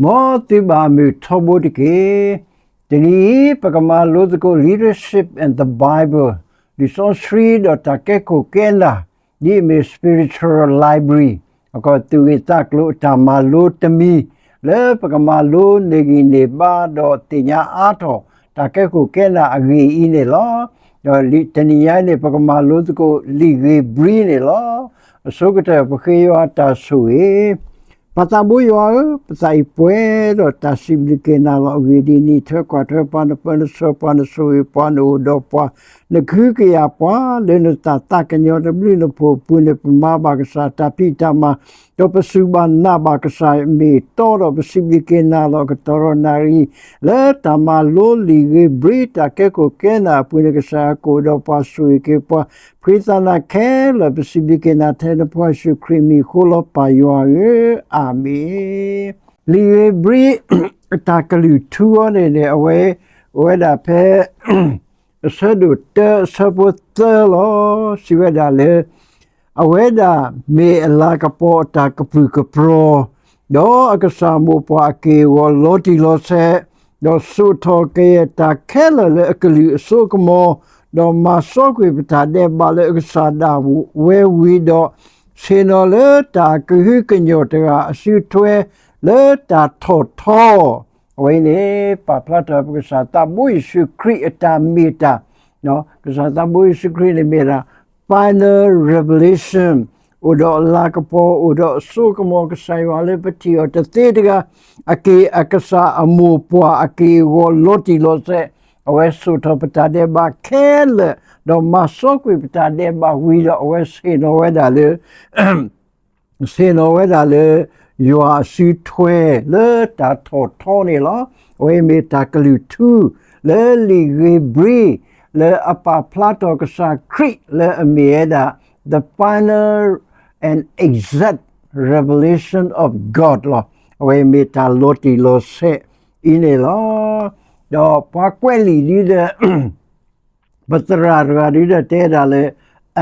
မ်သုဘၣ်မုာ်ထီဘိတက့ၢ်. တနံၤအံၤ ပကမၤလိသကိး Leadership and the Bible လံာ်စီဆှံဒီးတၢ်ကဲခိၣ်ကဲနၢ် ဒ်အမ့ၢ် spiritual library အကီၢ်သူၣ်ဂ့ၢ်သးကျိၤအတၢ်မၤလိတမံၤ လၢပကမၤလိန့ၢ်ဂံၢ်န့ၢ်ဘါဒီးသ့ၣ်ညါအါထီၣ် တၢ်ကဲခိၣ်ကဲနၢ်အဂ့ၢ်အံၤန့ၣ်လီၤ. ဒီးတနံၤညါအံၤန့ၣ် ပကမၤလိသကိးလံာ်ဧ့ၤဘြံၤန့ၣ်လီၤ. အဆိကတၢၢ် ပဃ့ယွၤတၢ်ဆိၣ်ဂ့ၤ ပၢ်သးဘိယွၤဧၢ, ပသးအံၤပှဲၤဒီးတၢ်စံးဘျုးက့ၤနၤလီၤ. အဂ့ၢ်ဒ်အံၤ, နအံးထွဲကွၢ်ထွဲပှၤ, နပၢနဆှၢပှၤ, နဆိၣ်ဂ့ၤပှၤ, နအိၣ်ဒီးပှၤ, နကဟုကယာ်ပှၤ လၢနသးသးကညီၤတဘျုးနဖှိၣ်အပူၤန့ၣ် ပမၤဘၣ်ကစၢ်တၢ်ဖံးတၢ်မၤ, ဒီးပစူၢ်ဘၣ်နာ်ဘၣ်ကစၢ်မ့ၢ်တီဒီး ပစံးဘျုးက့ၤနၤလီၤ. ကတီၢ်ဒီးနၣ်ရံၣ် လၢတၢ်မၤလိလံာ်ဧ့ၤဘြံၤ တၢ်ကဲခိၣ်ကဲနၢ်အပူၤန့ၣ် ကစၢ်ယွၤကအိၣ်ဒီးပှၤ ဆိၣ်ဂ့ၤက့ၤပှၤ ဖှံသးနၤခဲလၢာ် ပစံးဘျုးက့ၤနၤထဲနဖိယ့ၣ်ၡူးခရံာ်မံၤအဃိလီၤ ပၢ်ယွၤဧၢ, အၤမ့ၣ်. လံာ်ဧ့ၤဘြံၤ အတၢ်ကလုၢ်ထူအီၤန့ၣ်န့ၣ် အဝဲ အိၣ်ဝဲဒၣ်ဖဲ အဆၢဒိၣ်တၢ အဆၢဖိသၢလီၤ. စံးဝဲဒၣ်လၢ အဝဲဒၣ်မ့ၢ်အလၤကပီၤအတၢ်ကပုာ်ကပြီၤ, ဒီးအကစၢ်မိၢ်ပှၢ်အက့ၢ်အဂီၤလီၤတံၢ်လီၤဆဲး, ဒီးစိာ်ထီၣ်ကယဲၢ်တၢ်ခဲလၢာ်လၢအကလုၢ်အစိကမီၤ, ဒီးမၤစီကွံာ်ပတၢ်ဒဲးဘးလၢအကစၢ်ဒၣ်ဝဲဝံၤဒီး, ဆ့ၣ်နီၤလၢတၢ်ကဟုကညီၢ်တဂၤအစုထွဲ လၢတၢ်ထီၣ်ထီ အဝဲအံၤန့ၣ် ပာ်ဖျါထီၣ်ပကစၢ်သးဘိယ့ၣ်ၡူးခရံာ်အတၢ်မ့ၢ်တၢ်, ကစၢ်သးဘိယ့ၣ်ၡူးခရံာ်န့ၣ်မ့ၢ်ဒၣ် final revelation, အိၣ်ဒီးအလၤကပီၤ အိၣ်ဒီးအစိကမီၤ ကစၢ်ယွၤလၢပထံၣ်အီၤတသ့တဂၤ, အက့ၢ်အကစၢ်အမိၢ်ပှၢ်အက့ၢ်အဂီၤလီၤတံၢ်လီၤဆဲး, အဝဲစိာ်ထီၣ်ပတၢ်ဒဲးဘးခဲလၢာ်, ဒီးမၤစီကွံာ်ပတၢ်ဒဲးဘးဝံၤဒီး အဝဲဆ့ၣ်နီၤဝဲဒၣ်လၢ ဆ့ၣ်နီၤဝဲဒၣ်လၢ ယွၤအစုထွဲလၢတၢ်ထီၣ်ထီန့ၣ်လီၤ. အဝဲမ့ၢ်တၢ်ကလုၢ်ထူ လၢလံာ်ဧ့ၤဘြံၤ လၢအပာ်ဖျါထီၣ်ကစၢ်ခရံာ်လၢအမ့ၢ်ဝဲဒၣ် the final and exact revelation of God လီၤ. အဝဲမ့ၢ်တၢ်လီၤတံၢ်လီၤဆဲးအံၤန့ၣ်လီၤ. ဒီးပှၤကွဲးလံာ်ဒ်ဒီး ပသရၣ်တဂၤဒ်ဒီးတဲဒၣ်လၢ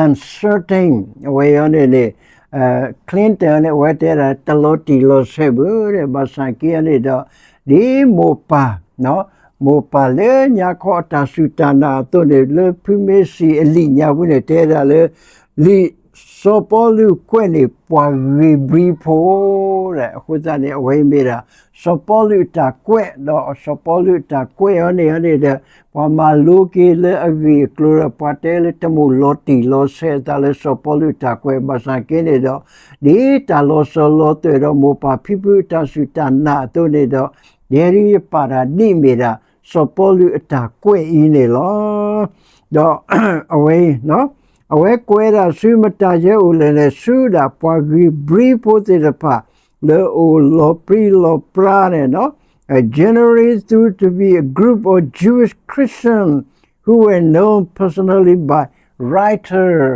uncertain အဝဲအံၤန့ၣ်န့ၣ် Clinton န့ၣ် အဝဲတဲဒၣ်တလီၤတံၢ်လီၤဆဲးဘၣ်ဒီး ဘၣ်ဆၣ်က့အံၤန့ၣ်ဒီး ဒ်မိၢ်ပၢ် မိၢ်ပၢ်လၢညါခီအတၢ်စူၢ်တၢ်နာ်အသိးန့ၣ် လၢဖုမ့ၢ်စံးအလံာ်ညါပူၤန့ၣ် တဲဒၣ်လၢ လံာ်စီၤပီလူးကွဲးန့ၣ် ပှၤဧ့ၤဘြံၤဖိ အဃိသတးန့ၣ် အဝဲအံၤမ့ၢ်ဒၣ် စီၤပီလူးအတၢ်ကွဲး ဒီးစီၤပီလူးအတၢ်ကွဲးအံၤန့ၣ်န့ၣ်ဒီး ပှၤမၤလိက့ၤလၢအဂ့ၢ်အကျိၤဒီး ပှၤတဲလၢတမ့ၢ်လီၤတံၢ်လီၤဆဲးအသးလၢစီၤပီလူးအတၢ်ကွဲး ဘၣ်ဆၣ်က့န့ၣ်ဒီး ဒ်တၢ်လီၤစၢၤလီၤသွဲၣ်ဒီးမိၢ်ပၢ်ဖံဖုအတၢ်စူၢ်တၢ်နာ်အသိးန့ၣ်ဒီး ယဲဒၣ်ယပာ်တၢ်ဒ်အမ့ၢ်ဒၣ် စီၤပီလူးအတၢ်ကွဲးအံၤန့ၣ်လီၤ. ဒီးအဝဲ အဝဲကွဲးဒၣ်ဆူမတၤယဲအိၣ်လဲၣ်န့ၣ် ဆူဒၣ်ပှၤဧ့ၤဘြံၤဖိသ့ၣ်တဖၣ် လၢအိၣ်လီၤပြံလီၤပြါန့ၣ် generally thought to be a group of Jewish Christians who were known personally by writers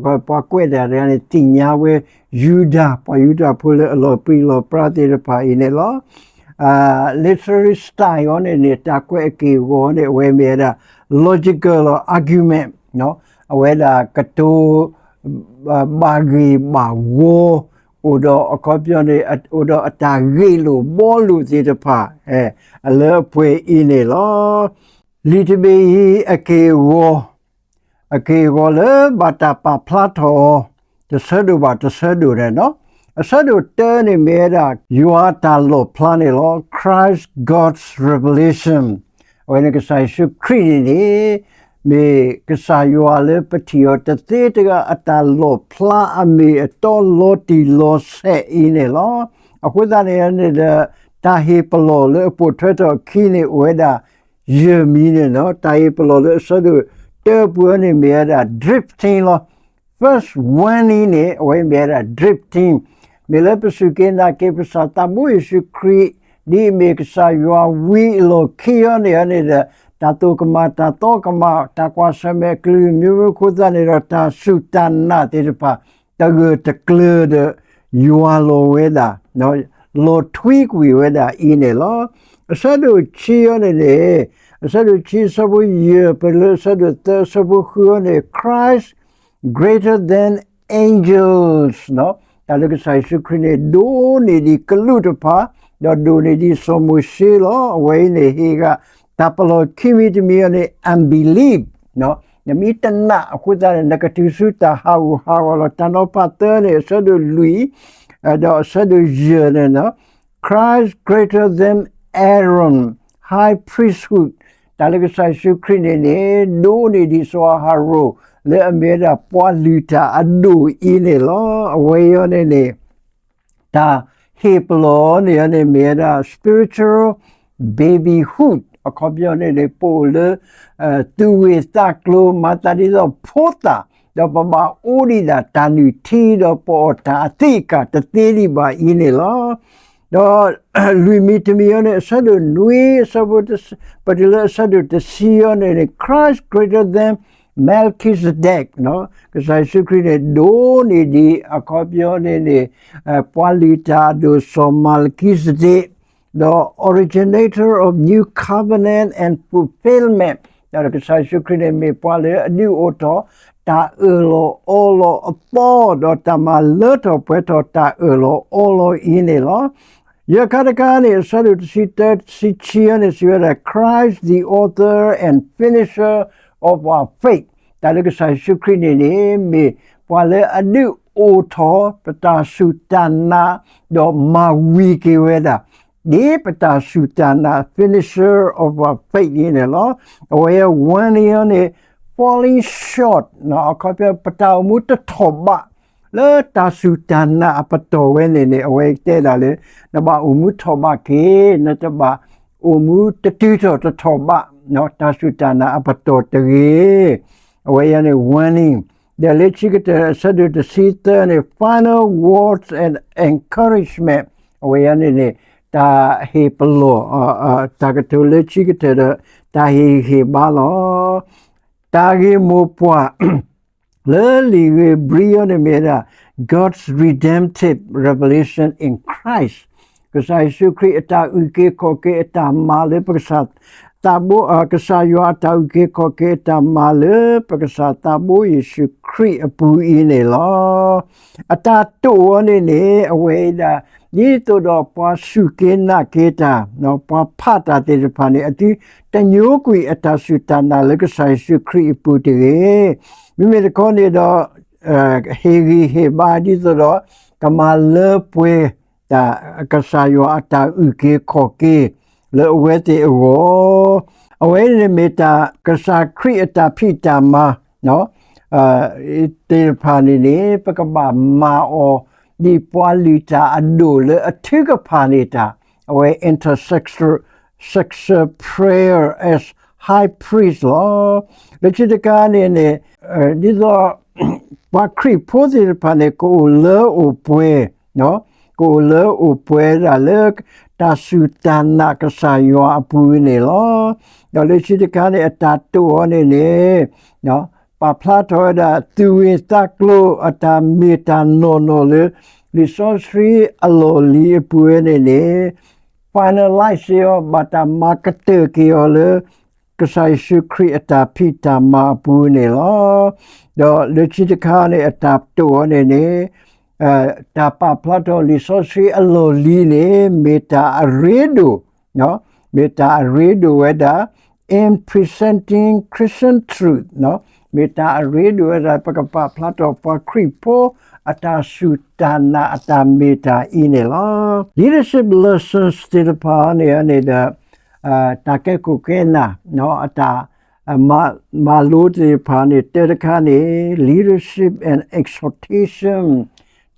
ပှၤကွဲးတၢ်တဂၤန့ၣ် သ့ၣ်ညါဝဲ ယူဒၤ ပှၤယူဒၤဖိလၢအလီၤပြံလီၤပြါသ့ၣ်တဖၣ်အံၤန့ၣ်လီၤ. Literary style အံၤန့ၣ်န့ၣ် တၢ်ကွဲးအက့ၢ်အဂီၤန့ၣ် အဝဲမ့ၢ်ဝဲဒၣ် logical argument အဝဲဒၣ်ကတိၤ ဘၣ်ဂ့ၢ်ဘၣ်ဝီ အိၣ်ဒီးအခီပညီန့ၣ် အိၣ်ဒီးအတၢ်ဂ့ၢ်လိာ်ဘှီလိာ်သ့ၣ်တဖၣ် လၢအပှဲၤအံၤန့ၣ်လီၤ. လံာ်တဘ့ၣ်အံၤ အက့ၢ်အဂီၤ အက့ၢ်အဂီၤလၢဘၣ်တၢ်ပာ်ဖျါထီၣ်အီၤ တဆၢဒိၣ်ဘၣ်တဆၢဒိၣ်န့ၣ်လီၤ. အဆၢဒိၣ်တၢန့ၣ်မ့ၢ်ဝဲဒၣ် ယွၤအတၢ်လီၣ်ဖျါန့ၣ်လီၤ. Christ God's revelation အဝဲန့ၣ်ကစၢ်ယ့ၣ်ၡူးခရံာ်န့ၣ်န့ၣ် မ့ၢ်ကစၢ်ယွၤလၢပထံၣ်အီၤတသ့တဂၤအတၢ်လီၣ်ဖျါအမ့ၢ်အတီလီၤတံၢ်လီၤဆဲးအံၤန့ၣ်လီၤ. အဃိသတးန့ၣ်န့ၣ်ဒီး တၢ်ဟ့ၣ်ပလီၢ်လၢအပိာ်ထွဲထီၣ်အခံန့ၣ် အိၣ်ဝဲဒၣ် ယဲၢ်မံၤန့ၣ်လီၤ. တၢ်ဟ့ၣ်ပလီၢ်လၢအဆၢဒိၣ်တၢပူၤန့ၣ်မ့ၢ်ဝဲဒၣ် drifting လီၤ. First warning န့ၣ် အဝဲမ့ၢ်ဝဲဒၣ် drifting မ့ၢ်လၢပစူၢ်က့ၤနာ်က့ၤပကစၢ်သးဘိယ့ၣ်ၡူးခရံာ် ဒ်အမ့ၢ်ကစၢ်ယွၤဝံၤအလီၢ်ခံအံၤန့ၣ်န့ၣ်ဒီး တၢ်သိၣ်ကမၣ်တၢ်သီကမၣ် တၢ်ကွၢ်ဆၢၣ်မဲာ်အကလုာ်ကလုာ်အမျိုးမျိုးအဃိသတးန့ၣ်ဒီး တၢ်စူၢ်တၢ်နာ်သ့ၣ်တဖၣ် တဂၢၢ်တကျၢၤဒီး ယွၤလီၤဝဲဒၣ် လီၤထွံကွံာ်ဝဲဒၣ်အံၤန့ၣ်လီၤ. အဆၢဒိၣ်ခံအံၤန့ၣ်န့ၣ် အဆၢဒိၣ်ခံအဆၢဖိယဲၢ် ပလၢအဆၢဒိၣ်သၢအဆၢဖိဃုအံၤန့ၣ် Christ greater than angels တၢ်လၢကစၢ်ယ့ၣ်ၡူးခရံာ်န့ၣ် ဒိၣ်န့ၢ်ဒံးကလူးတဖၣ် ဒီးဒိၣ်န့ၢ်ဒံးစီၤမိၤၡ့လီၤ. အဝဲအံၤန့ၣ်ဟ့ၣ်ဂၤ တၢ်ပလီၢ်ခံမံၤတမံၤအံၤန့ၣ် unbelief, နမ့ၢ်တနာ်အဃိသတးန့ၣ် နကတုၤဆူတၢ်ဟးဂူာ်ဟးဂီၤလီၤ. တၢ်နီၤဖးသၢန့ၣ် အဆၢဒိၣ်လွံၢ် ဒီးအဆၢဒိၣ်ယဲၢ်န့ၣ် Christ greater than Aaron high priesthood, တၢ်လၢကစၢ်ယ့ၣ်ၡူးခရံာ်န့ၣ်န့ၣ် ဒိၣ်န့ၢ်ဒံးစီၤအၤဟရိၣ် လၢအမ့ၢ်ဝဲဒၣ်ပှၤလုၢ်တၢ်အဒိၣ်အံၤန့ၣ်လီၤ. အဝဲအံၤန့ၣ်န့ၣ် တၢ်ဟ့ၣ်ပလီၢ်န့ၣ်န့ၣ် မ့ၢ်ဝဲဒၣ် spiritual babyhood, အခီပညီန့ၣ်န့ၣ် ပအိၣ်လၢ သူၣ်ဂ့ၢ်သးကျိၤ မၤသးဒ်သိးဖိသၣ်, ဒီးပဘၣ်အိၣ်ဒံးဒၣ်တၢ်နုၢ်ထံ ဒီးပအီၣ်တၢ်အသ့ၣ်အကၢ်တသ့ဒံးဘၣ်အံၤန့ၣ်လီၤ. ဒီးလွံၢ်မံၤတမံၤအံၤန့ၣ် အဆၢဒိၣ်နွံ အဆၢဖိ ပတုၤလၢအဆၢဒိၣ်တဆံအံၤန့ၣ်န့ၣ် Christ greater than Melchizedek, ကစၢ်ယ့ၣ်ၡူးခရံာ်န့ၣ် ဒိၣ်န့ၢ်ဒံးအခီပညီန့ၣ်န့ၣ် ပှၤလုၢ်တၢ်အဒိၣ်စီၤမၤလကံစဒ့း, ဒီး originator of new covenant and fulfillment, ဒီးကစၢ်ယ့ၣ်ၡူးခရံာ်န့ၣ် မ့ၢ်ပှၤလၢအဒုးအိၣ်ထီၣ် တၢ်အၢၣ်လီၤအီလီၤအသီ ဒီးတၢ်မၤလၢထီၣ်ပှဲၤထီၣ်တၢ်အၢၣ်လီၤအီလီၤအံၤန့ၣ်လီၤ. ယဲၢ်ခါတခါန့ၣ် အဆၢဒိၣ်တဆံတၢ တဆံခံအံၤန့ၣ် စံးဝဲဒၣ် Christ the author and finisher of our faith, တၢ်လၢကစၢ်ယ့ၣ်ၡူးခရံာ်န့ၣ်န့ၣ် မ့ၢ်ပှၤလၢအဒုးအိၣ်ထီၣ်ပတၢ်စူၢ်တၢ်နာ် ဒီးမၤဝံၤက့ၤဝဲဒၣ် ဒ်ပတၢ်စူၢ်တၢ်နာ် finisher of our faith အံၤန့ၣ်လီၤ. အဝဲအံၤန့ၣ် falling short, အခီပညီ ပတၢ်အိၣ်မူတထီၣ်ဘး လၢတၢ်စူၢ်တၢ်နာ်အပတီၢ်ဝဲန့ၣ်န့ၣ် အဝဲတဲဒၣ်လၢ နဘၣ်အိၣ်မူထီၣ်ဘးက့ၤ, နတဘၣ်အိၣ်မူတတုၤထီၣ်တထီၣ်ဘး တၢ်စူၢ်တၢ်နာ်အပတီၢ်တဂ့ၤ. အဝဲအံၤန့ၣ် warning, ဒီးလၢခံကတၢၢ် အဆၢဒိၣ်တဆံသၢန့ၣ် final words and encouragement, အဝဲအံၤန့ၣ်န့ၣ် တၢ်ဟ့ၣ်ပလီၢ် တၢ်ကတိၤလၢခံကတၢၢ်ဒီး တၢ်ဟ့ၣ်ဂံၢ်ဟ့ၣ်ဘါလီၤ. တၢ်ဂ့ၢ်မိၢ်ပှၢ် လၢလံာ်ဧ့ၤဘြံၤအံၤန့ၣ်မ့ၢ်ဝဲဒၣ် God's redemptive revelation in Christ, ကစၢ်ယ့ၣ်ၡူးခရံာ်အတၢ်အုၣ်က့ၤခီၣ်က့ၤအတၢ်မၤလၢပကစၢ်သးဘိ, ကစၢ်ယွၤအတၢ်အုၣ်က့ၤခီၣ်က့ၤအတၢ်မၤလၢပကစၢ်သးဘိယ့ၣ်ၡူးခရံာ်အပူၤအံၤန့ၣ်လီၤ. အတၢ်တိာ်အီၤန့ၣ်န့ၣ် အဝဲဒၣ် ဒ်သိးဒီးပှၤစူၢ်က့ၤနာ်က့ၤတၢ်, ပှၤဖးတၢ်သ့ၣ်တဖၣ်န့ၣ် အသုတညိကွံာ်အတၢ်စူၢ်တၢ်နာ်လၢကစၢ်ယ့ၣ်ၡူးခရံာ်အပူၤတဂ့ၤ. မ့မ့ၢ်တခီန့ၣ်ဒီး ဟ့ၣ်ဂံၢ်ဟ့ၣ်ဘါဒ်သိးဒီး ကမၤလၢပှဲၤ တၢ်ကစၢ်ယွၤအတၢ်အုၣ်က့ၤခီၣ်က့ၤ လၢအဝဲသ့ၣ်အဂီၢ်, အဝဲန့ၣ်မ့ၢ်တၢ်ကစၢ်ခရံာ်အတၢ်ဖံးတၢ်မၤ သ့ၣ်တဖၣ်န့ၣ်န့ၣ် ပကဘၣ်မၤအီၤ ဒ်ပှၤလုၢ်တၢ်အဒိၣ်လၢအထုကဖၣ်န့ၢ်တၢ်, အဝဲ intercessor prayer as high priest လီၤ. လၢခံတခါန့ၣ်န့ၣ် ဒ်သိး ပှၤခရံာ်ဖိသ့ၣ်တဖၣ်န့ၣ် ကအိၣ်လၢအိၣ်ပှဲၤ ကအိၣ်လၢအိၣ်ပှဲၤဒၣ်လၢ တၢ်စူၢ်တၢ်နာ်ကစၢ်ယွၤအပူၤန့ၣ်လီၤ. ဒီးလၢခံတခါန့ၣ် အတၢ်တိာ်အီၤန့ၣ်န့ၣ် ပာ်ဖျါထီၣ်ဝဲဒၣ် သူၣ်ဂ့ၢ်သးကျိၤအတၢ်မ့ၢ်တၢ်နီၢ်နီၢ်လၢ လံာ်စီဆှံအလီၢ်လံၤအပူၤဝဲန့ၣ်န့ၣ် finalize အီၤ ဘၣ်တၢ်မၤကတၢၢ်က့ၤအီၤလၢ ကစၢ်ယ့ၣ်ၡူးခရံာ်အတၢ်ဖံးတၢ်မၤအပူၤန့ၣ်လီၤ. ဒီးလၢခံတခါန့ၣ် အတၢ်တိာ်အီၤန့ၣ်န့ၣ် တၢ်ပာ်ဖျါထီၣ်လံာ်စီဆှံအလီၢ်လံၤန့ၣ် မ့ၢ်တၢ်အရ့ဒိၣ်, မ့ၢ်တၢ်အရ့ဒိၣ်ဝဲဒၣ် in presenting Christian truth, မ့ၢ်တၢ်အရ့ဒိၣ်ဝဲဒၣ် ပကပာ်ဖျါထီၣ်ပှၤခရံာ်ဖိအတၢ်စူၢ်တၢ်နာ်အတၢ်မ့ၢ်တၢ်အံၤန့ၣ်လီၤ. Leadership lessons သ့ၣ်တဖၣ်န့ၣ်န့ၣ်ဒီး တၢ်ကဲခိၣ်ကဲနၢ် အတၢ် မၤလိသ့ၣ်တဖၣ်န့ၣ် တၢတခါန့ၣ် leadership and exhortation,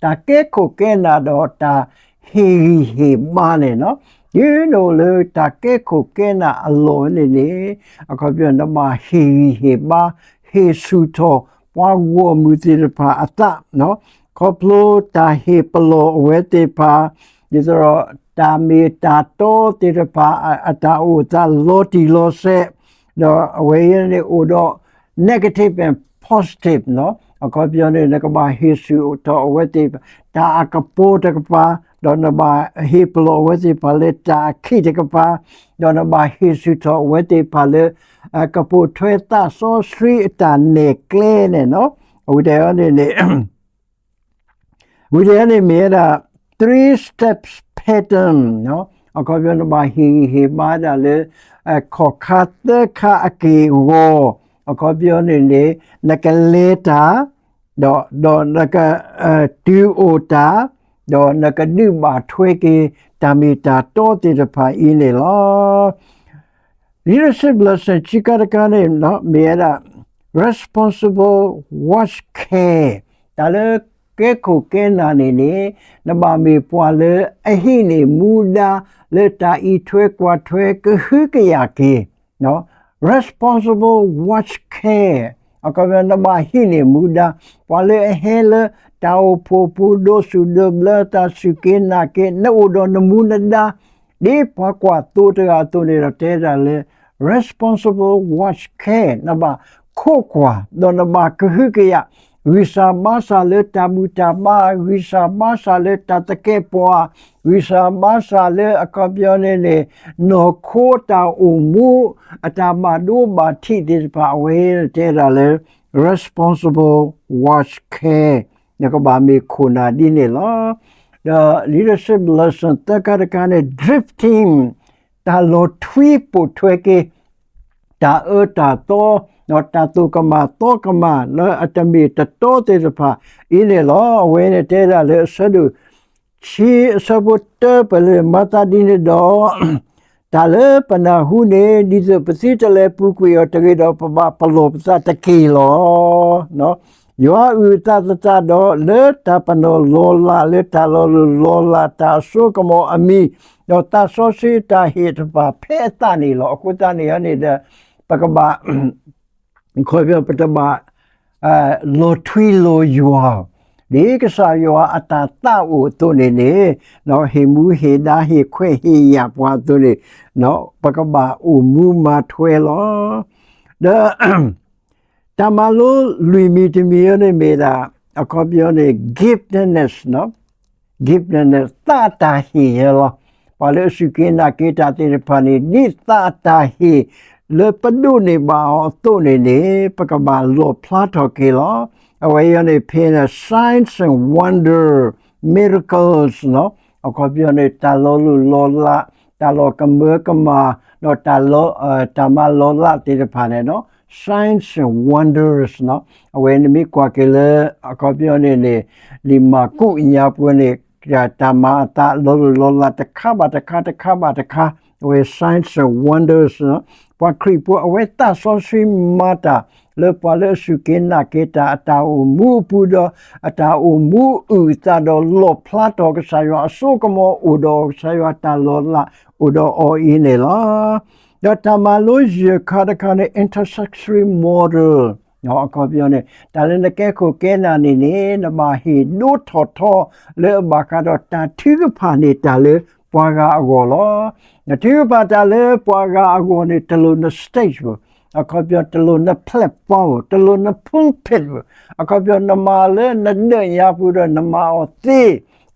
တၢ်ကဲခိၣ်ကဲနၢ်ဒီးတၢ်ဟ့ၣ်ဂံၢ်ဟ့ၣ်ဘါန့ၣ်လီၤ. ဒ်နအိၣ်လၢတၢ်ကဲခိၣ်ကဲနၢ်အလီၢ်န့ၣ်န့ၣ် အခီပညီ နဘၣ်ဟ့ၣ်ဂံၢ်ဟ့ၣ်ဘါ ဟ့ၣ်ဆူၣ်ထီၣ်ပှၤဂီၢ်မုၢ်သ့ၣ်တဖၣ်အသး ခီဖျိတၢ်ဟ့ၣ်ပလီၢ်အဝဲသ့ၣ်တဖၣ် ဒ်သိးဒီး တၢ်မ့ၢ်တၢ်တီသ့ၣ်တဖၣ် အတၢ်အိၣ်သးလီၤတံၢ်လီၤဆဲး, ဒီးအဝဲအံၤန့ၣ်အိၣ်ဒီး negative and positive အခီပညီန့ၣ် နကဘၣ်ဟ့ၣ်ဆူၣ်ထီၣ်အဝဲသ့ၣ်တဖၣ် တၢ်အကပီၤတကပၤ, ဒီးနဘၣ်ဟ့ၣ်ပလီၢ်အဝဲသ့ၣ်တဖၣ်လၢတၢ်အခံးတကပၤ, ဒီးနဘၣ်ဟ့ၣ်ဆူၣ်ထီၣ်အဝဲသ့ၣ်တဖၣ်လၢ ကပိာ်ထွဲသးစီဆှံအတၢ်နဲၣ်ကျဲန့ၣ်လီၤ. အဝဲဒၣ်န့ၣ်န့ၣ် ဝံၤတခါန့ၣ်မ့ၢ်ဝဲဒၣ် three steps pattern, အခီပညီနဘၣ်ဟ့ၣ်ဂံၢ်ဟ့ၣ်ဘါဒၣ်လၢ ခီၣ်ခါသၢခါအက့ၢ်အဂီၤ, အခီပညီန့ၣ်န့ၣ် နကလဲၤတၢ် ဒီး ဒီးနက တုၤအိၣ်တၢ်, ဒီးနကဒုးဘၣ်ထွဲက့ၤ တၢ်မ့ၢ်တၢ်တီသ့ၣ်တဖၣ်အံၤန့ၣ်လီၤ. Leadership lesson ခံခါတခါန့ၣ် မ့ၢ်ဝဲဒၣ် responsible watch care တၢ်လၢကဲခိၣ်ကဲနၢ်န့ၣ်န့ၣ် နဘၣ်မ့ၢ်ပှၤလၢအဟံးန့ၢ်မူဒါ လၢတၢ်အံးထွဲကွၢ်ထွဲကဟုကယာ်က့ၤ responsible watch care အခီပညီ နဘၣ်ဟံးန့ၢ်မူဒါ ပှၤလၢအဟဲလၢတၢ်အိၣ်ဖှိၣ်ပူၤ ဒိးစူၣ်ဒိးဘျၢ တၢ်စူၢ်က့ၤနာ်က့ၤ နအိၣ်ဒီးနမူနဒါ ဒ်ပှၤကွၢ်သိတဂၤအသိးန့ၣ်ဒီး တဲဒၣ်လၢ responsible watch care နဘၣ်ခိးကွၢ် ဒီးနဘၣ်ကဟုကယာ် ဂံၢ်စၢ်ဘါစၢ်လၢတၢ်ဘူၣ်တၢ်ဘါ, ဂံၢ်စၢ်ဘါစၢ်လၢတၢ်သကဲးပဝး, ဂံၢ်စၢ်ဘါစၢ်လၢအခီပညီန့ၣ်န့ၣ် နီၢ်ခိတၢ်အိၣ်မူ အတၢ်ဘၣ်ဒိဘၣ်ထံးသ့ၣ်တဖၣ် အဝဲတဲဒၣ်လၢ responsible watch care နကဘၣ်မ့ၢ်ခိၣ်နၢ်ဒ်န့ၣ်လီၤ. ဒီး leadership lesson သၢခါတခါန့ၣ် drifting တၢ်လီၤထွံပိာ်ထွဲက့ၤ တၢ်အၢတၢ်သီ ဒီးတၢ်သိၣ်ကမၣ်သီကမၣ်လၢအတမ့ၢ်တတီသ့ၣ်တဖၣ်အံၤန့ၣ်လီၤ. အဝဲန့ၣ်တဲဒၣ်လၢအဆၢဒိၣ် ဆံအဆၢဖိတၢ ပလၢမၤသးဒ်န့ၣ်ဒီး တၢ်လၢပနၢ်ဟူန့ၣ် ဒ်သိးပသုတလဲၤပူၤကွံာ်အီၤတဂ့ၤဒီး ပဘၣ်ပလီၢ်ပသးတက့ၢ်လီၤ. ယွၤအုၣ်အသးသတးဒီး လၢတၢ်ပနီၣ်လီၤလး လၢတၢ်လီၤလိၢ်လီၤလး တၢ်အစိကမီၤအမံၤ ဒီးသးစီဆှံတၢ်ဟ့ၣ်တဖၣ်ဖဲအသးန့ၣ်လီၤ. အဃိသတးန့ၣ်န့ၣ်ဒီး ပကဘၣ် ခီပညီ ပတဘၣ် လီၤထွံလီၤယွၤ ဒ်ကစၢ်ယွၤအတၢ်သးအိၣ်အသိးန့ၣ်န့ၣ် ဟ့ၣ်မူဟ့ၣ်ဒါဟ့ၣ်ခွဲးဟ့ၣ်ယာ်ပှၤအသိးန့ၣ် ပကဘၣ်အိၣ်မူမၤထွဲလီၤ. ဒီး တၢ်မၤလိလွံၢ်မံၤတမံၤအံၤန့ၣ်မ့ၢ်ဒၣ် အခီပညီန့ၣ် giftedness giftedness သးတၢ်ဟ့ၣ်ယဲလီၤ. ပှၤလၢအစူၢ်က့ၤနာ်က့ၤတၢ်သ့ၣ်တဖၣ်န့ၣ် ဒ်သးတၢ်ဟ့ၣ် လၢပဒိးန့ၢ်ဘၣ်အီၤအသိးန့ၣ်န့ၣ် ပကဘၣ်လီၣ်ဖျါထီၣ်က့ၤလီၤ. အဝဲအံၤန့ၣ် ဖဲန့ၣ် signs and wonder miracles အခီပညီန့ၣ် တၢ်လီၤလိၢ်လီၤလး တၢ်လီၤကမၢကမၣ် ဒီး တၢ်မၤလီၤလးသ့ၣ်တဖၣ်န့ၣ် signs and wonders အဝဲန့ၣ်မ့ၢ်ကွၢ်က့ၤလၢ အခီပညီန့ၣ်န့ၣ် လံာ်မၢ်ကူးညါပူၤန့ၣ် တၢ်မၤအသးလီၤလိၢ်လီၤလးတခါဘၣ်တခါ တခါဘၣ်တခါ အဝဲ signs and wonders ပှၤခရံာ်ဖိအဝဲသးစီဆှံမၤတၢ် လၢပှၤလၢအစူၢ်က့ၤနာ်က့ၤတၢ်အတၢ်အိၣ်မူအပူၤဒီး အတၢ်အိၣ်မူအုၣ်အသးဒီးလီၣ်ဖျါထီၣ်ကစၢ်ယွၤအစိကမီၤအိၣ်ဒီး ကစၢ်ယွၤတၢ်လီၤလးအိၣ်ဒီးအီၤအံၤန့ၣ်လီၤ. ဒီးတၢ်မၤလိယဲၢ်ခါတခါန့ၣ် intercessory model အခီပညီန့ၣ် တၢ်လၢနကဲခိၣ်ကဲနၢ်န့ၣ်န့ၣ် နဘၣ်ဟ့ၣ်ဒိထီၣ်ထီလၢအဘၣ်ဃးဒီးတၢ်ထုကဖၣ်န့ၢ်တၢ်လၢပှၤဂၤအဂီၢ်လီၤ. နထုကဖၣ်တၢ်လၢပှၤဂၤအဂီၢ်န့ၣ် တလိၣ်န stage ဘၣ်, အခီပညီတလိၣ်န platform ဘၣ်, တလိၣ်န pulpit ဘၣ်, အခီပညီနမၤလၢနဒၢးညါပူၤဒီးနမၤအီၤသ့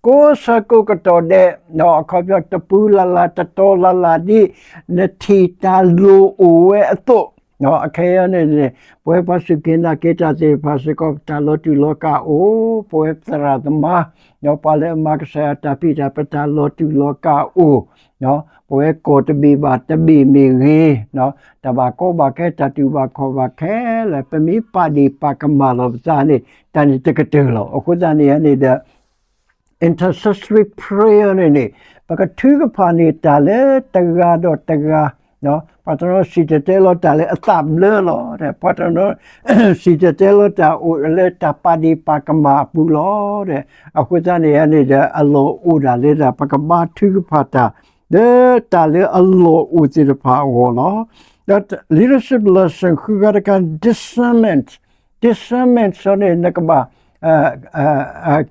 ကိးဆၢကိးကတီၢ်ဒဲး အခီပညီတပူၤလၢ်လၢ်တတီၤလၢ်လၢ်ဒ် နထံၣ်တၢ်လိၣ်အိၣ်ဝဲအသိး အခဲအံၤန့ၣ်န့ၣ် ပဝဲပှၤစူၢ်က့ၤနာ်က့ၤတၢ်သ့ၣ်တဖၣ်စ့ၢ်ကီး ပတၢ်လီၤတူာ်လီၤကာ်အိၣ်, ပဝဲသရၣ်သမါ ပှၤလၢအမၤကစၢ်ယွၤတၢ်ဖံးတၢ် ပတၢ်လီၤတူာ်လီၤကာ်အိၣ်, ပဝဲကီၢ်တဘ့ၣ်ဘၣ်တဘ့ၣ်မ့ၢ်ဂ့ၤ, တၢ်ဘၣ်ကီဘၣ်ခဲ တၢ်တူၢ်ဘၣ်ခီၣ်ဘၣ်ခဲလၢာ် ပမ့ၢ်ပာ်ဒ့ၣ်ပာ်ကမၣ်လီၤပသးန့ၣ် တၢ်န့ၣ်တကတၢၢ်လီၤ. အဃိသတးန့ၣ်န့ၣ်ဒီး intercessory prayer န့ၣ်န့ၣ် ပကထုကဖၣ်န့ၢ်တၢ်လၢတဂၤဒီးတဂၤ, ပှၤတနီၤစံၣ်တဲၤတဲလီၤတၢ်လၢအသးဘျၢလီၤ, ပှၤတနီၤ စံၣ်တဲၤတဲလီၤတၢ်အိၣ်လၢတၢ်ပာ်ဒ့ၣ်ပာ်ကမၣ်အပူၤလီၤ. အဃိသတးန့ၣ်န့ၣ်ဒီး အလီၢ်အိၣ်ဒၣ်လၢဒၣ် ပကဘါထုကဖၣ်တၢ် လၢတၢ်လၢအလီၢ်အိၣ်သ့ၣ်တဖၣ်အဂီၢ်လီၤ. ဒီး leadership lesson ဃုဂၤတခါ discernment, discernment န့ၣ် နကဘၣ်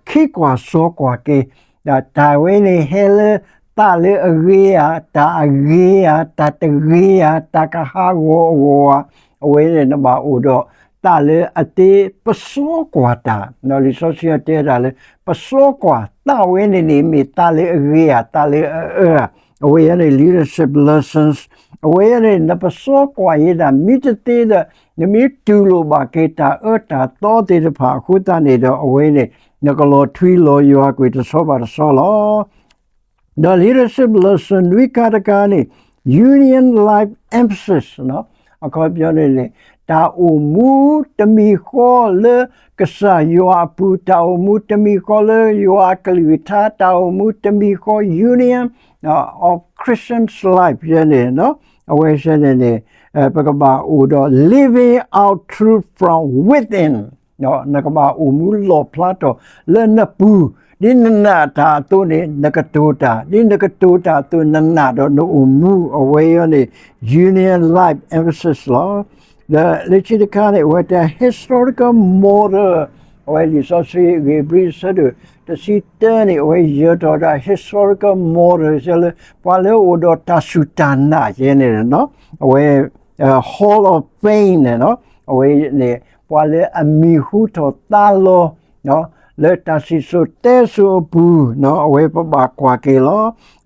ခံကွၢ်စီကွၢ်က့ၤ, တၢ်ဝဲန့ၣ်ဟဲလၢသးလၢအဂ့ၤဧါ, တၢ်အဂ့ၤဧါ, တၢ်တဂ့ၤဧါ, တၢ်ကဟးဂီၤအဂီၢ်ဧါ, အဝဲန့ၣ်နဘၣ်အိၣ်ဒီးသးလၢအသ့ပစီကွၢ်တၢ်, လံာ်စီဆှံအတဲဒၣ်လၢ ပစီကွၢ်သးဝဲန့ၣ်န့ၣ် မ့ၢ်သးလၢအဂ့ၤဧါ, သးလၢအအၢဧါ, အဝဲန့ၣ် leadership lessons, အဝဲန့ၣ် နပစီကွၢ်ယဲဒၣ် မ့ၢ်တသ့ဒီး နမ့ၢ်တူၢ်လိာ်ဘၣ်က့ၤတၢ်အၢတၢ်သီသ့ၣ်တဖၣ်အဃိသတးန့ၣ်ဒီး အဝဲန့ၣ် နကလီၤထွံလီၤယွၤကွံာ်တဆီဘၣ်တဆီလီၤ. ဒီး leadership lesson နွံခါတခါန့ၣ် union life emphasis အခီပညီန့ၣ်န့ၣ် တၢ်အိၣ်မူတမံၤဃီလၢကစၢ်ယွၤအပူၤ, တၢ်အိၣ်မူတမံၤဃီလၢယွၤအကလုၢ်ကထါ, တၢ်အိၣ်မူတမံၤဃီ union of Christians life ယဲန့ၣ် အဝဲစဲန့ၣ်န့ၣ် ပကဘၣ်အိၣ်ဒီး living out truth from within နကဘၣ်အိၣ်မူလီၣ်ဖျါထီၣ်လၢနပူၤ, ဒ်နနာ်တၢ်အသိးန့ၣ် နကတိၤတၢ်, ဒ်နကတိၤတၢ်အသိး နနာ်ဒီးနအိၣ်မူ အဝဲအံၤန့ၣ် union life emphasis လီၤ. ဒီးလၢခံတခါန့ၣ် အဝဲတဲ historical model အဝဲလံာ်စီဆှံ ဧ့ၤဘြံၤ အဆၢဒိၣ်တဆံတၢန့ၣ် အဝဲယၢၤထီၣ်ဒီး historical model လၢ ပှၤလၢအအိၣ်ဒီးတၢ်စူၢ်တၢ်နာ်ယဲန့ၣ် အဝဲ Hall of Fame န့ၣ် အဝဲန့ၣ် ပှၤလၢအမံၤဟူထီၣ်သါလီၤ လၢတၢ်စံၣ်စိၤတဲစိၤအပူၤ အဝဲပဘၣ်ကွၢ်က့ၤလီၤ.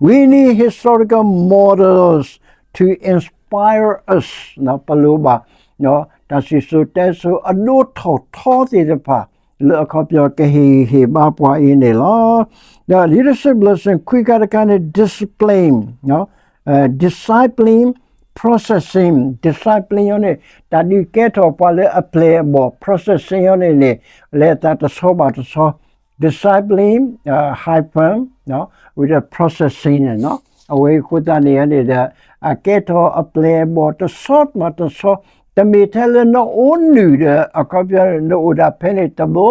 We need historical models to inspire us ပလိၣ်ဘၣ် တၢ်စံၣ်စိၤတဲစိၤအဒိထီၣ်ထီသ့ၣ်တဖၣ် လၢအခီပညီကဟ့ၣ်ဂံၢ်ဟ့ၣ်ဘါပှၤအံၤန့ၣ်လီၤ. ဒီး leadership lesson ခွံခါတခါန့ၣ် discipline discipline processing, discipline အီၤန့ၣ် တၢ်ဒုးကဲထီၣ်ပှၤလၢအပျဲၢ်အဘီၣ်, processing အီၤန့ၣ်န့ၣ် လဲၤအသးတဆီဘၣ်တဆီ, discipline hyphen with the processing န့ၣ် အဝဲအဃိသတးန့ၣ်န့ၣ်ဒီး အကဲထီၣ်အပျဲၢ်အဘီၣ်တဆီဘၣ်တဆီ, တမ့ၢ်ထဲလၢနအိၣ်နုာ်ဒီး အခီပညီ နအိၣ်ဒၣ်ဖဲန့ၣ်တဘျီ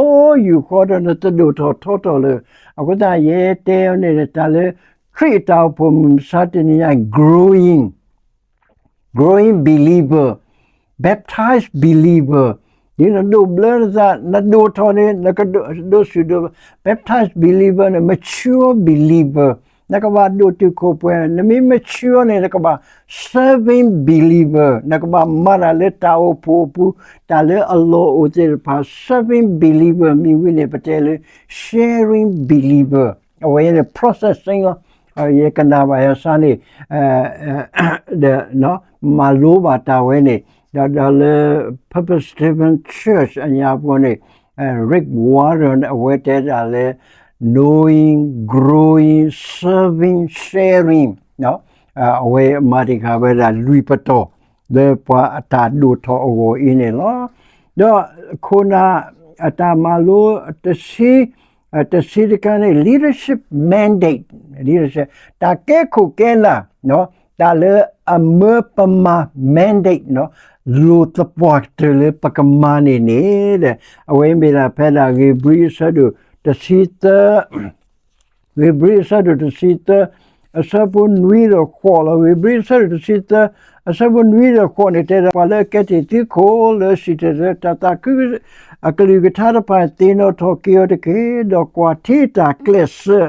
ယူၢ်ဃီဒီး နတဒိၣ်ထီၣ်ထီထီၣ်လၢၤ, အဃိသတးယဲတဲအီၤန့ၣ် တၢ်လၢ ခရံာ်အတၢ်အိၣ်ဖှိၣ်မုၢ်မဆါတနံၤညါ growing, growing believer, baptized believer, ဒ်နဒိးဘျၢနသး နဒိၣ်ထီၣ်န့ၣ် နကဒိးဆူၣ်ဒိး baptized believer န့ၣ် mature believer, နကဘၣ်ဒိၣ်တုာ်ခိၣ်ပှဲၤ, နမ့ၢ် mature န့ၣ် နကဘၣ် serving believer, နကဘၣ်မၤတၢ်လၢတၢ်အိၣ်ဖှိၣ်အပူၤ တၢ်လၢအလီၢ်အိၣ်သ့ၣ်တဖၣ် serving believer မ့ၢ်ဝံၤန့ၣ် ပတဲလၢ sharing believer အဝဲန့ၣ် processing လီၤ. ယကနၣ်ဘၣ်ယၤစၢ်န့ၣ် ဒီး မၤလိဘၣ်တၢ်ဝဲန့ၣ် ဒီးဒီးလၢ Purpose Driven Church အညါပူၤန့ၣ် Rick Warren အဝဲတဲဒၣ်လၢ knowing, growing, serving, sharing အဝဲမၤတ့ၢ်ဃာ်ဝဲဒၣ်လွံၢ်ပတီၢ် လၢပှၤအတၢ်ဒိၣ်ထီၣ်အဂီၢ်အံၤန့ၣ်လီၤ. ဒီးခိၣ်နၢ်အတၢ်မၤလိ တဆံတခါန့ၣ် leadership mandate, leadership တၢ်ကဲခိၣ်ကဲနၢ် တၢ်လၢအမၢပမၤ mandate လိၣ်သပှၢ်ကတၢၢ်လၢပကမၤန့ၣ်န့ၣ်ဒီး အဝဲမ့ၢ်ဒၣ်ဖဲဒၣ် ဧ့ၤဘြံၤအဆၢဒိၣ်တဆံသၢ ဧ့ၤဘြံၤအဆၢဒိၣ်တဆံသၢ အဆၢဖိနွံဒီးဃိးလီၤ. ဧ့ၤဘြံၤအဆၢဒိၣ်တဆံသၢ အဆၢဖိနွံဒီးဃိးန့ၣ် တဲဒၣ် ပှၤလၢအကဲထီၣ်သုးခိၣ်လၢစံၣ်တဲၤတဲလီၤတၢ်သးခု အကလုၢ်ကထါတဖၣ် သ့ၣ်နီၣ်ထီၣ်က့ၤအီၤတက့ၢ်, ဒီးကွၢ်ထံတၢ်ကျဲးစၢး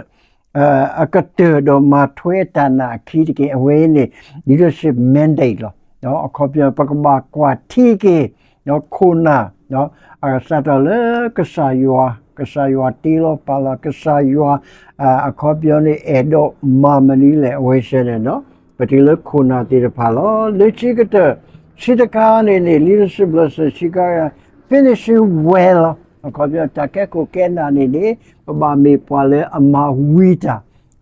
အကတၢၢ်ဒီးမၤထွဲတၢ်နာ်အခံတက့ၢ်. အဝဲန့ၣ် leadership mandate လီၤ. အခီပညီ ပကဘၣ်ကွၢ်ထံက့ၤ ခိၣ်နၢ် အစးထီၣ်လၢကစၢ်ယွၤ, ကစၢ်ယွၤတ့လီၤပာ်လီၤ ကစၢ်ယွၤ အခီပညီန့ၣ် အဲၣ်ဒိးမၤမနုၤလဲၣ် အဝဲစဲန့ၣ် ပတုၤလၢခိၣ်နၢ်သ့ၣ်တဖၣ်လီၤ. လၢခံကတၢၢ် ဆံတခါန့ၣ်န့ၣ် leadership lesson ဆံခါ finishing well လီၤ. အခီပညီ တၢ်ကဲခိၣ်ကဲနၢ်န့ၣ်န့ၣ် ပဘၣ်မ့ၢ်ပှၤလၢအမၤဝံၤတၢ်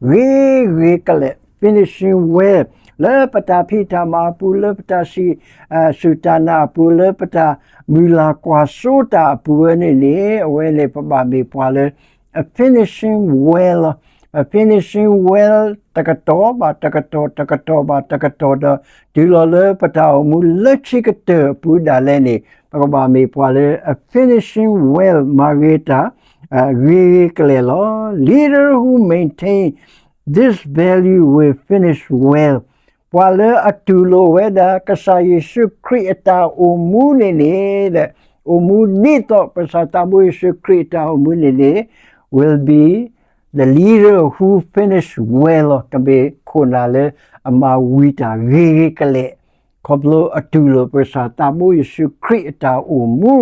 ဂ့ၤဂ့ၤကလဲာ် finishing well လၢပတၢ်ဖံးတၢ်မၤအပူၤ လၢပတၢ်စံး စူၢ်တၢ်နာ်အပူၤ လၢပတၢ်မုၢ်လၢ်ကွၢ်စိတၢ်အပူၤဝဲန့ၣ်န့ၣ် အဝဲန့ၣ်ပဘၣ်မ့ၢ်ပှၤလၢ အ finishing well လီၤ. အ finishing well တကတီၢ်ဘၣ်တကတီၢ် တကတီၢ်ဘၣ်တကတီၢ်ဒီး တုၤလီၤလၢပတၢ်အိၣ်မူလၢခံကတၢၢ်အပူၤဒၣ်လဲာ်န့ၣ် ပကဘၣ်မ့ၢ်ပှၤလၢအ finishing well မၤဂ့ၤတၢ် ဂ့ၤဂ့ၤကလဲာ်လီၤ. Leader who maintain this value will finish well. ပှၤလၢအတူၢ်လိာ်ဝဲဒၣ် ကစၢ်ယ့ၣ်ၡူးခရံာ်အတၢ်အိၣ်မူန့ၣ်န့ၣ် အိၣ်မူဒ်သိးကစၢ်သးဘိယ့ၣ်ၡူးခရံာ်အတၢ်အိၣ်မူန့ၣ်န့ၣ် will be the leader who finish well လီၤ. ကမ့ၢ်ခိၣ်နၢ်လၢအမၤဝံၤတၢ်ဂ့ၤဂ့ၤကလဲာ် ခီဖျိအတူၢ်လိာ်ပကစၢ်သးဘိယ့ၣ်ၡူးခရံာ်အတၢ်အိၣ်မူ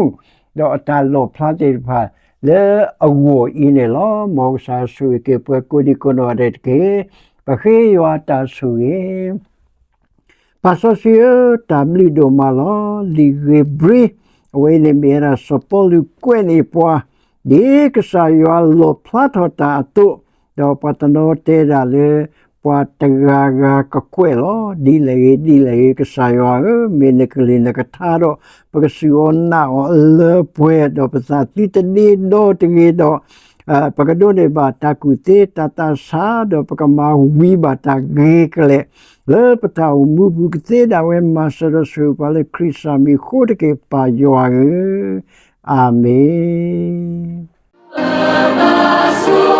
ဒီးအတၢ်လီၣ်ဖျါသ့ၣ်တဖၣ်လၢအဂီၢ်အံၤန့ၣ်လီၤ. မ်ကစၢ်ဆိၣ်ဂ့ၤက့ၤပှၤကိးဒံကိးနီၢ်ဂၤဒဲးတက့ၢ်. ပဃ့ယွၤတၢ်ဆိၣ်ဂ့ၤ ပၢ်စီဆှံဧၢ, တၢ်ဘျုးဒိၣ်မးလီၤ. လံာ်ဧ့ၤဘြံၤ အဝဲန့ၣ်မ့ၢ်ဝဲဒၣ်စီၤပီလူးကွဲးန့ၢ်ပှၤ ဒ်ကစၢ်ယွၤလီၣ်ဖျါထီၣ်တၢ်အသိး ဒီးပှၤတနီၤတဲဒၣ်လၢ ပှၤတဂၤဂၤကကွဲးလီၤ. ဒ်လဲၣ်ဂ့ၤ ဒ်လဲၣ်ဂ့ၤ ကစၢ်ယွၤဧၢ, မ့ၢ်နကလုၢ်နကထါဒီး ပကစူၢ်အီၤနာ်အီၤလၢပှဲၤဒီး ပသးသံတဒ့ဒီတဂ့ၤဒီး ပကဒိးန့ၢ်ဘၣ်တၢ်ကူၣ်သ့တၢ်သးဆး ဒီးပကမၤဝံၤဘၣ်တၢ်ဂ့ၤကလဲာ် လၢပတၢ်အိၣ်မူပူၤကသ့ဒၣ်ဝဲ မၤစၢၤဒီးဆိၣ်ဂ့ၤပှၤလၢခရံာ်စၢ်မံၤအဃိတက့ၢ် ပၢ်ယွၤဧၢ, အၤမ့ၣ်.